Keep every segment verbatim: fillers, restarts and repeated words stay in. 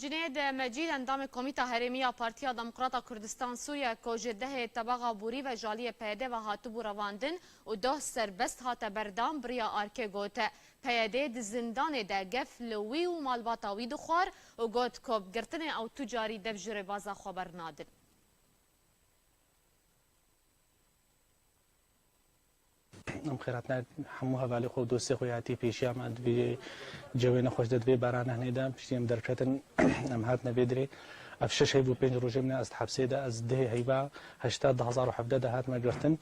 Cunêd Mecîd, endamê Komîta Herêmî ya Partiya Demokrata Kurdistan Sûriye, ku ji dehê tebaxa borî ve ji aliyê P Y D ve hatibû revandin û doh serbest hate berdan, bi riya arkê got, P Y D di zindanê de gef li wî û malbata wî dixwar û got ku bi girtinê ew tu carî dev ji rêbaza xwe bernadin. Em xêr hatina hemû hevalê xwe û dostê xwe ya tê pêşiya me di vê cewê nexweş de, di vê berana hinê de. Piştî em derketin, em hatine vê dirê. Ev şeş heyv û pênc rojê min e ez di hepsê de, ez dehê heyva heşta du hezar û hevdeh de hatime girtin.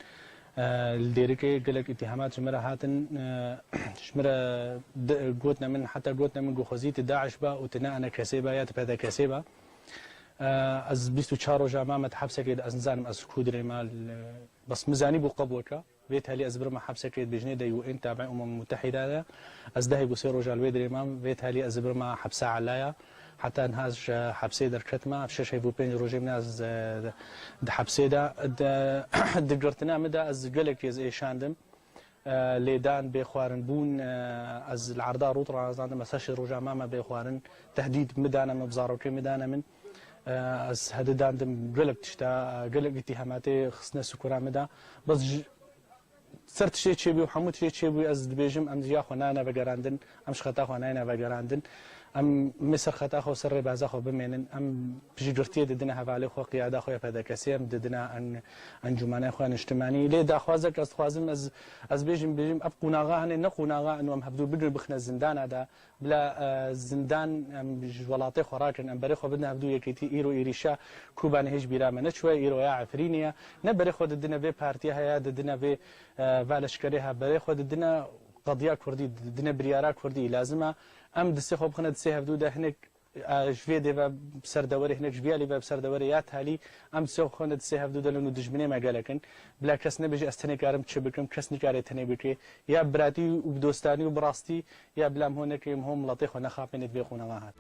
E, li Dêrikê gelek îtîhamat ji min re hatin. E, ji min re di-, gotine min, heta gotine min ku xwezî tu DAIŞ ba û tu ne ENKSê ba ya tu PDKSê ba. E, ez bîst û çar roja mame di hepsekê de, ez nizanim ez ku dirê me, li, bes min zanîbû qebweke. Vê telî ez birime hepsekê, dibêjinê de U N tabe Umem Mutehîda de. Ez dehê ku sê roja li wê dirê mam, vê telî ez birime hepsa Elaya. Heta niha ji hepsê derketime, ev şeş heyv û pênc rojê min ez, e, di hepsê de. Di, di girtina min de ez gelekî ez êşandim. E, lêdan, bêxwarinbûn, e, ez li erda rût ranazandim, ez heşt roja mame bêxwarin, tehdîd min dane min, bi zarokê min dane min. E, ez hedidandim gelek tişta, e, gelek îtîhamatê xistine sukura min de. Bes ji, ser tiştê çêbû, hemû tiştê çêbû, ez dibêjim, em ji ya xwe nayne vegerandin, em ji xeta xwe nayne vegerandin. Em mê ser xeta xwe, ser rêbaza xwe bimênin. Em piştgirtiyê didine hevalê xwe, qiyada xwe ya PDKSê, em didine en-, encûmenê xwe niştimanî. Lê daxwazek ez dixwazim, ez, ez bêjim, bêjim, ev qonaxa hene, ne qonaxa eno em hevdû bigrin bixine zindana de. Bila, e, zindan em ji welatê xwe rakin, em berê xwe bidin hevdû yekêtî. Îro êrîşa Kobanê hêj bîra me neçûye, îro ya Efrînê ye. Ne berê xwe didine vê partiya heye, didine vê, e, va leşkerê he, berê xwe didine qediya Kurdî, didine biryara Kurdî. Lazim e em distê xwe bixine distê hevdû de hinek e, ji vê dê ve bi ser dewerê, hinek ji vî alî ve bi ser dewerê ya talî, em distê xwe xwende distê hevdû de lin û dijminê me gelek in. Bila kes nebêje ez tenê karim çi bikim, kes nikare tenê bike. Ya bi biratî û bi dostanî û bi rastî, ya bila em ho nekin, em ho miletê xwe nexapêne di vê qonaxa hat.